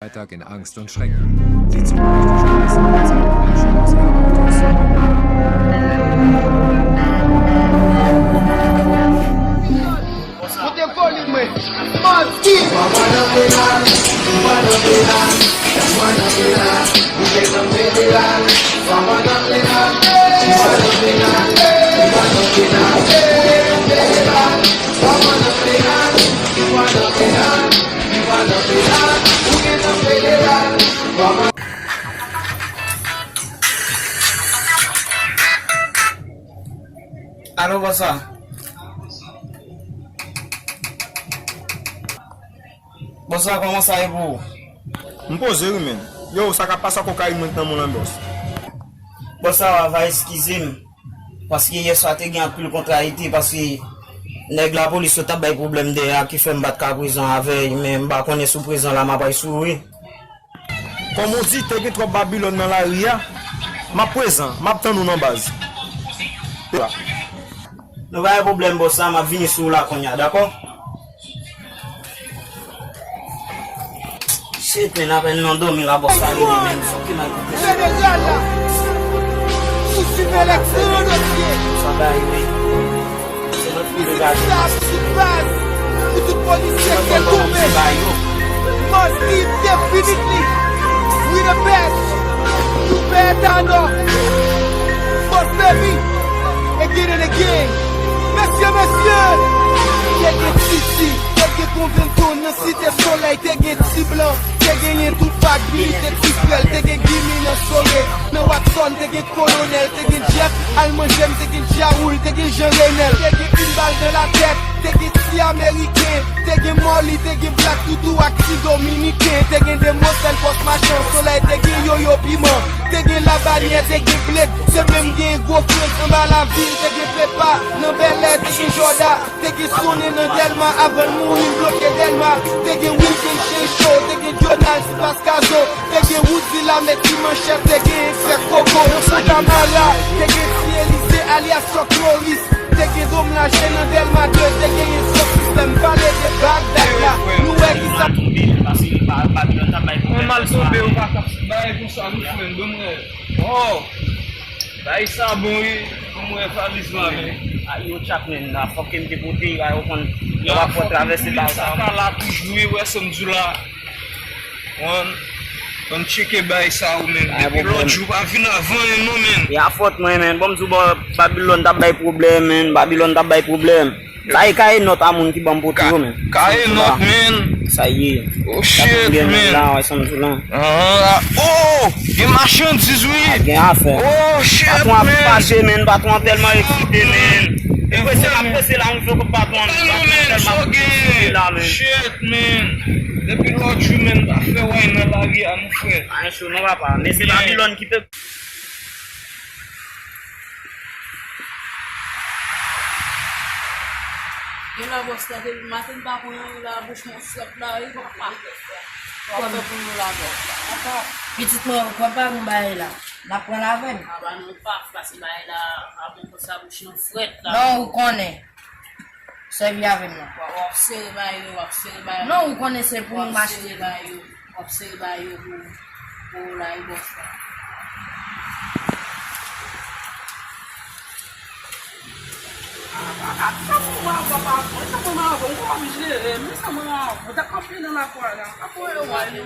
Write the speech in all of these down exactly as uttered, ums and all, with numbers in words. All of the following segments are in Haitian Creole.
Freitag in Angst und Schrecken. Die Zukunft der Journalisten und seiner Autos. Moute volim mwen. Manti. Alo, bòs la. Bòs la, kòman sa ye pou ou? M poze wi, menn. Yo, sa k ap pase ak kokayin mwen k nan men w lan, bòs? Bòs la, w a va eskize m. Paske yèswa te gen anpil kontrayite, paske nèg lapolis yo t ap bay pwoblèm dèyè a ki fè m pa t ka prezan avè l, men m pa konnen si w prezan la m ap al sou ou wi. Kòm ou di, te gen twòp Babilòn nan lari a, m ap prezan, m ap tann ou nan baz. Nou pa gen pwoblèm bòs la, m ap vini sou ou la kounye a, dakò? Shit, men apèn nan dòmi la, bòs la rive, men fòk ke m al koupe sou. Jeneral la, ou simen lèk san dosye. Sa bay, men. Se lòt ki degaje. Sou baz, pou tout polisye ki te tonbe. Mòd lib definitely. We the best. You better know. Boss baby. Again and again. Mesye, mesye. Te gen Titi, te gen Konvento nan Site Solèy, te gen Ti Blan, te genyen Tupac, Biggie, te Ti Frèl, te gen Gimi nan Sore, nan Watson, te gen Kolonèl, te gen Jeff, al manje m, te gen Djawoul, te gen Jan Renèl, te gen Une Balle Dans La Tête, te gen Ti Ameriken, te gen Moli, te gen Black Toutou ak Ti Dominiken, te gen Demosèl, Bòs Machan, Solèy, te gen Yoyo Piman, te gen Labanyè, te gen Bled, te menm gen Gwo Frans anba lavil, te gen Pepa nan Bèlè, te gen Jòda, te gen Sonnen nan Dèlma, avan l mouri, l bloke Dèlma, te gen Wilkin Chencho, te gen Donald Sipas Kazo, te gen Woody Lamè Ti Manchèt, te gen Fèk Koko nan Santa Mara, te gen Ti Elize alyas Chuck Norris, te gen Dom Laje nan Dèlma de, te genyen Sòt Sistèm, pale de Bagdad la, nou wè kisa. Mwen mal tonbe, ou pa t ap bay konsa, wi, frè m, ban m wè. Oh! Bagay sa bon wi, pou mwen valiz la men. A yo tchak men, la fòk ke m te pote, a yo konn, yo pa fò travèse ba sa. Sa ka la toujou wi, wè sa m di w la. Wan, ann tcheke bagay sa ou men. Depi lòt jou pa vin avan en non men. E a fòt mwen men, bon m di w bò Babilòn t ap bay pwoblèm men, Babilòn t ap bay pwoblèm. Sa e kaye nòt a moun ki ban m pote yo, men. Kaye nòt, men. Sa ye. Oh, shit, men. La, wè sa m di w la. Ah, oh, gen machandiz, wi. Ah, gen afè. Oh, shit, men. Patwon ap fache, men. Patwon an tèlman eksite, men. E prese n ap prese la, nou fè kont patwon an. Patwon tèlman ap eksite la, men. Shit, men. Depi lòt jou, men, pa fè wè nan lari a, mon frè. Ay, cho non, papa. Men se Babilòn ki te Gen lè bòs la depi maten m pa pran anyen la bouch mwen sòt la wi papa. W ap fè pou nou la bòs la. Pitit mwen ou kwè pa gon bagay la. N ap pran l avè n. A ba nou paf paske bagay la a bon konsa bouch nou frèt la. Non ou konnen. Sèvi avè m non. W ap sere bagay yo, w ap sere bagay yo. Non ou konnen se pou nou m achte. W ap sere bagay yo. W ap sere bagay yo pou, pou w la e bòs la. Sa pou mwen avan pa mwen, sa pou mwen avan, ou pa oblije, men sa mwen avan, ta kanpe nan lakwa la, pa pou yo wè li.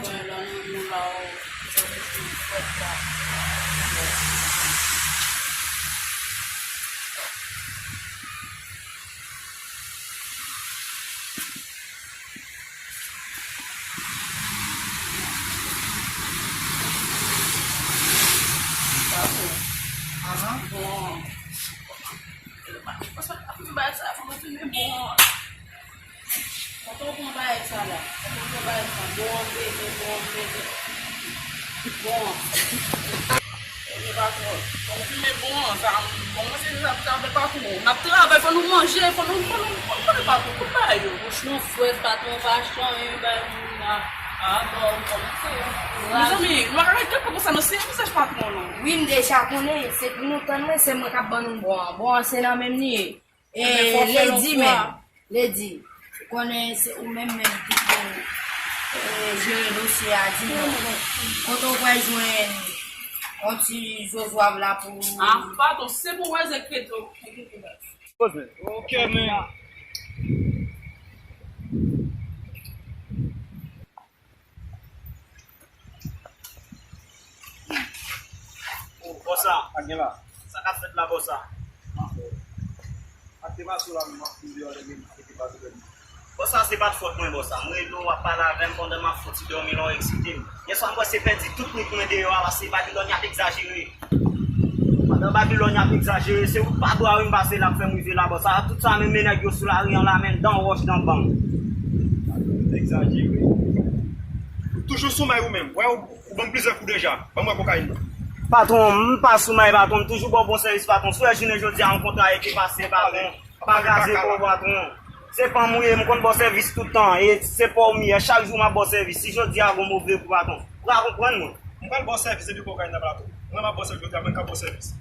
Bon. Paske ap fè bagay sa, fò mwen filme bon. Kote w pran bagay sa la? Kote w pran bagay sa? Bon, bebe, bon, bebe. Bon. Bebe patwon. Fò w filme bon, sa, bon, mwen se sa, sa fè patwon. N ap travay, fò nou manje, fò nou, fò nou, fò nou konnen patwon, tout bagay yo. Bouch nou frèt, patwon pa chanje, bay moun la. Ah, bon, ou kòmanse. Mezanmi, nou pa ka rete konsa, non, se yon mesaj patwon, non. Wi, m deja konnen, se pou nou tann mwen, se mwen k ap ban nou bon an. Bon an, se nan men m li ye. E, Lady menm, Lady, ou konnen se ou menm menm ki pou e, jere dosye a, di nou kote w pral jwenn yon ti zozwav la pou. Ah, patwon, se pou wè se kredi w. Ok, men. Oh, bòs la. Sa k ap fèt la, bòs la? Ak te maso la, m ap vin deyò, lè gen, lè gen pa tibèl. Bòs la, se pa t fòt mwen, bòs la. M rele w, w ap pale avè m pandan m ap fouti dòmi la, w eksite m. Yèswa, m kwè se pèdi tout nwit mwen deyò a, paske Babilòn y ap egzajere. Pandan Babilòn y ap egzajere, se wout pa dwa wi m pase la k fè m rive la, bòs. Sa tout sa menm, men nèg yo sou lari an la, men dan wòch, dan bang. Egzajere. Ou toujou sou may ou menm. Wè, ou, ou ban m plizyè kou deja. Ban m wè kokayin nan. Patwon, m pa sou may, patwon. M toujou ba w bon sèvis, patwon. Si w wè jounen jodi a, yon kontra e te pase, patwon. Pa kraze kò w, patwon. Se pa m ou ye, m konn ba w sèvis tout tan. E se pa w m ye. Chak jou m ap ba w sèvis. Si jodi a gon move kou, patwon, ou ka konprann mwen. M pral ba w sèvis depi kokayin nan plato. Mwen m ap ba w sèvis jodi a, mwen k ap ba w sèvis.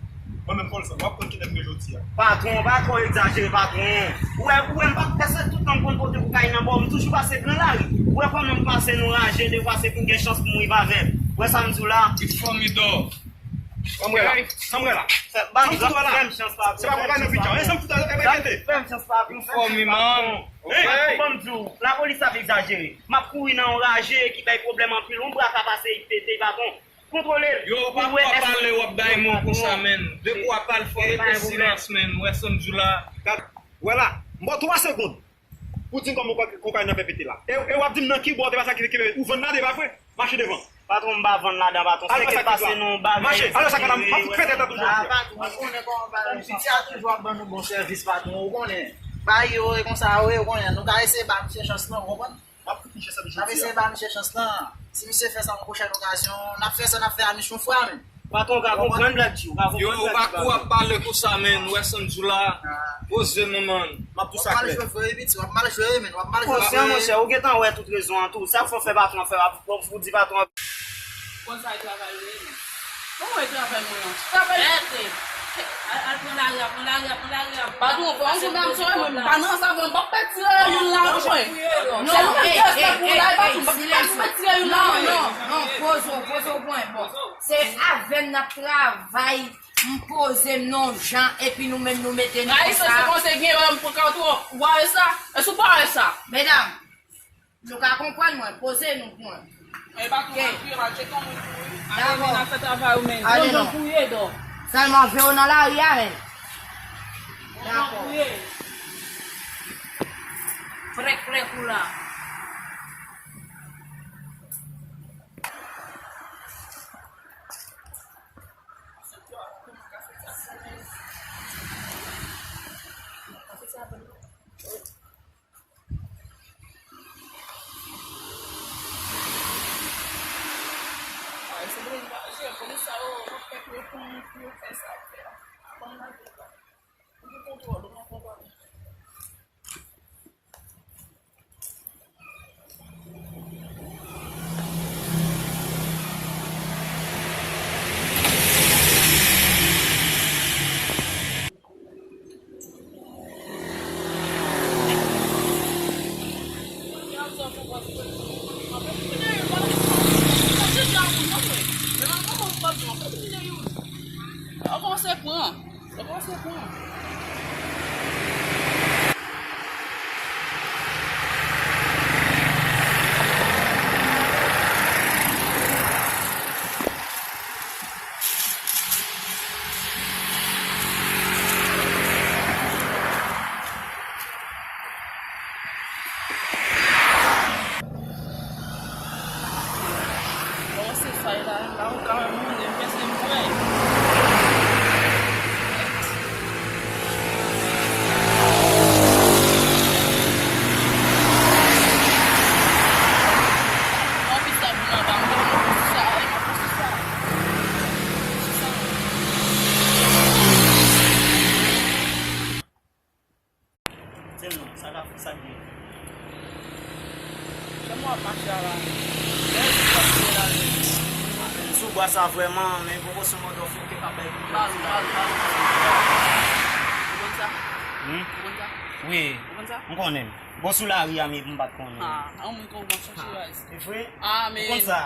Mwen menm Colson, w ap konn kilè m ye jodi a. Patwon, pa twò egzajere, patwon. Ou wè, ou wè m pa pèse tout tan m konn pote kokayin nan ba w, m toujou pase gran lari. Ou wè kòman m pase nou raje, de fwa se pou m gen chans pou m rive avè l. Ou wè sa m di w la? Ti fanmi dò. Sa m wè la. Sa m wè la. Fè, ba m, fè m chans, patwon. Se pa kokayin nan pita. E sa m fout avèk mete. Fè m chans, patwon. Fanmi, man. Hey! Ban m di w, lapolis ap egzajere. M ap kouri nan yon raje ki bay pwoblèm anpil. Yon bra ka pase, li pete, patwon. Kontwole l. Yo, w pa, w pa pale, w ap bay mo konsa, menn. Depi w ap pale, fò w mete silans, menn. Ou wè sa m di w la? Gad, wè la, m ba w twa segonn pou di m kòman kokayin nan fè pete la. E, e w ap di m nan ki bò w te pase ak ki, ki, ou vann ladan, pa vre? Mache devan. Patwon, m pa vann ladan, patwon. Sèke pase nou bagay. Mache, ale sa, gad, m ap fout fè tèt la toujou. Ah, patwon, ou konnen kòman bagay. Piti a toujou ap ban nou bon sèvis, patwon, ou konnen. Bay yo, e konsa, wi, ou konnen. Nou ka eseye ba misye chans lan, ou konprann? M ap fout misye sa jodi a. N ap eseye ba misye chans lan. Si misye fè sa yon pwochèn okazyon, n ap fè sa n ap fè a Michou fwa, men. Patwon, ou ka konprann Black G, ou ka konprann Black G. Yo, ou pa kou ap pale konsa, men, ou wè sa m di w la. Poze non, man. M ap di w sa klè. W ap mal jwe vre, wi, piti, w ap mal jwe, wi, men, w ap mal jwe vre. Monchè, ou gentan wè tout rezon an tou. Sa k fè w fè patwon an fè, w ap, w ap fout di patwon an. Konn sa e travay yo ye, men. Bon, e travay mwen an. Travay. Al, al pran lari a, pran lari a, pran lari a. Patwon, fè yon kout nan msye, mwen, m pa nan sa, mwen, m p ap pèdi tire youn la, mwen. Non, non, ey, ey, ey, ey, silans. Non, non, non, poze w, poze w, pran, bon. Se avè m n ap travay, m poze m nan yon jan, epi nou menm nou mete nou konsa. Rayi santi kòmsi gen lè m pran katwòf. Ou pa wè sa? Èske ou pa wè sa? Medam, nou ka konprann mwen, poze nou pran. E pa tou mal kriye, mal tcheke yon moun tou, wi. Dakò. Vin ap fè travay ou menm. Ale non. Jan pou ye dò. Sèlman veye w nan lari a, men. Dakò. Prèk, prèk ou la. Yo kòmanse pran. Yo kòmanse pran. Bon, se sa, e la, la ou ka wè moun, e pèse m kwè. Anplis la, moun nan pa m kwè, mwen, sou sa, e mwen, sou sa. Sou sa. Di m non, sa k ap, sa k gen? Kòman w ap mache a la menm? Lè w di w ap mache la menm. Sou bwa sa vrèman, men poko son mòdò fòk yo ka bay pwoblèm. Mal, mal, mal, mal. Ou konn sa? Hmm? Ou konn sa? Wi. Ou konn sa? M konnen. Bon, sou lari a, men m pa t konnen. Ah, an mwen konn chèche baz. E vre? Ah, men. Ou konn sa?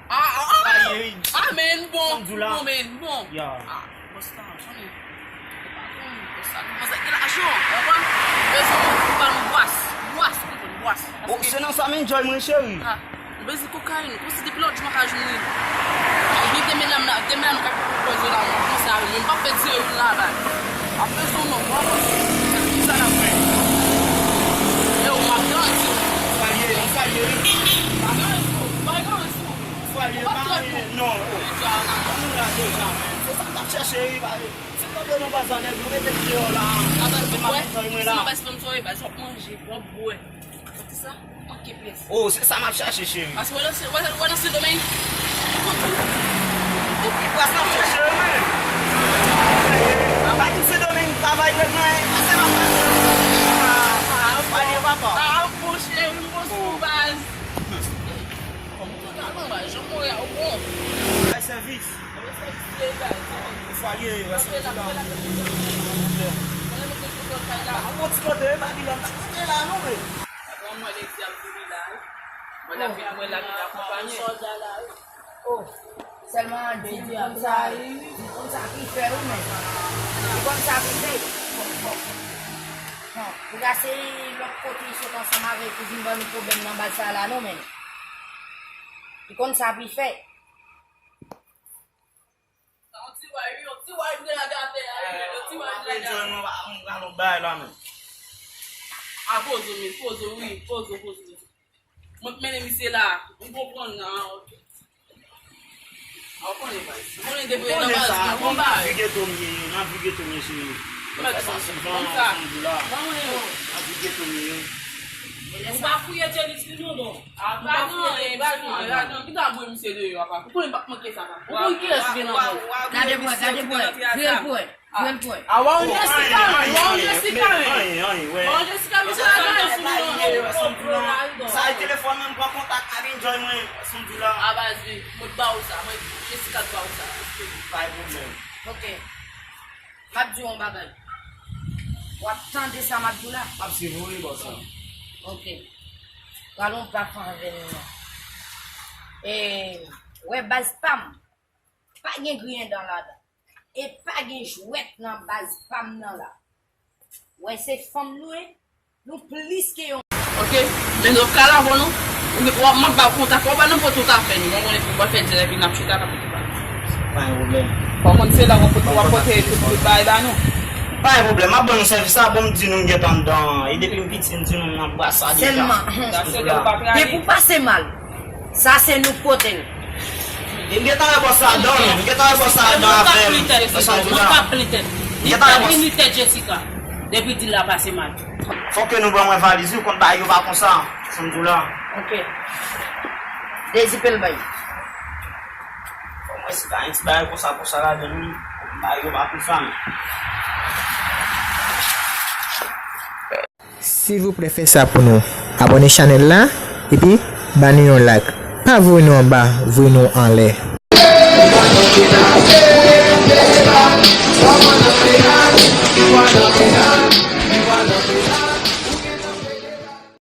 Ah, ah, ah! Sa ye, wi. Ah, men, bon. Sanjoula. Bon, men, bon. Ya. Ah, bon, sa, konnen. Ou pa konn, bon, sa, kòmanse gen lajan, ou konprann? Bezwen, ou pa nan bwas. Bwas, ou konprann, bwas. Oh, se nan sa m enjoy mwen, cheri. Ah. Bezwen kokayin, kòmsi depi lòt jou m pa ka jwenn li. Ebyen demen la, m la, demen la, m ka pwopoze la, mwen kòmanse avè l, men m p ap pèdi youn la, baz. Ap bezwen non, mwen, sa n ap fè. E w, m ap garanti w. Salye, salye, wi. Pa gen rezon, pa gen rezon. Salye, pa gen, non. Ou la deja, men. Se sa m t ap chèche, wi, baz. Se tande nou pa sa, nèg, nou mete l deyò la. A, baz, se w ap fè mwen la. Baz, w ap manje, w ap bwè. Sa, manke pyès. Oh, se sa m ap chache, cheri. Paske wè nan, wè, wè nan Sendomeng. Ou, ou, ou, ou, ou, sa m ap chache, wi. Pa di Sendomeng travay nèg mwen, pase m ap pase. Ah, ah, pale, papa. Ah, bon, cheri, m bon sou baz. Kòm ou konn, baz, jan mwen, ou bon. Bay sèvis. Ou fwaye, wè se ti la. An bon ti kote, Babilòn, pa kote la, non, men. Oh, sèlman di, di konn sa, di konn sa ki fè, wi, men. Di konn sa ki fè. Non, pou gade se lòt kote li sot ansanm avèk ou vin ban nou pwoblèm nan baz sa la, non, men. Di konn sa ki fè. Yon ti way, wi, yon ti way m te lage atè a, wi, yon ti way m te lage atè a. Mwen pa konn bagay la, men. A poze, men, poze, wi, poze, poze. Mwen k mennen misye la, ou konprann, a, ok. A, ou konnen, baz. Ou konnen depi nan baz, mwen konn bagay. Nan vi geto m ye, nan vi geto m ye, cheri. Mwen fè sa souvan, Sanjoula. Nan vi geto m ye. Ou pa fouye Jenny Slim non, non. Ah, pa gen anyen, pa gen anyen. Kite ap voye misye deyò, apa. Ou konnen m p ap manke sa, apa. Ou konn kilès ki gen nan kò. Gade bwè, gade bwè. Vire l pou wè. Vire l pou wè. Ah, w a wè Jessica, w a wè Jessica, men. W a wè Jessica, men. Sa e telefòn mwen, m pran kontak ak enjoy mwen, Sanjoula. Ah, baz, wi. Mwen t ba ou sa, mwen Jessica t ba ou sa. Pa gen pwoblèm. Ok. M ap di w yon bagay. W ap tande sa m ap di w la? M ap swiv ou, wi, bòs la. Ok. Pral yon pa fè avè nou, non. E, wè baz pa m. Pa gen griyen dan ladan. E pa gen jwèt nan baz pa m nan la. Wè se fanm nou ye. Nou plis ke yon. Ok, men nou ka la avè nou. Ou, w ap, m ap ba w kontak, w ap ba n nenpòt tout afè nou. Mwen konnen pou w fè dirèk, epi n ap chita, n ap fè tout bagay. Pa gen pwoblèm. Fò w konn se la w ap pote, w ap pote tout, tout bagay ba nou. Pa gen pwoblèm, m ap ban nou sèvis la, bon, m di nou m gentan anndan, e depi m piti, m di nou m nan bras sa deja. Sèlman. Depi w pase mal. Sa se nou k pote l. E m gentan wè bòs la adan, men. M gentan wè bòs la adan avè m. Nan sans la. M gentan wè bòs. Li tèt Jessica. Depi di l la pase mal. Fòk ke nou ban mwen valiz, wi, kont bagay yo pa konsa. Sanjoula. Ok. Dezipe l bay. Fòk mwen si pa gen ti bagay konsa, konsa ladan l, wi. Kont bagay yo pa konsa, men. Silvouplè fè sa pou nou. Abòne chanèl la, epi ba nou yon like. Pa voye nou anba, voye nou anlè.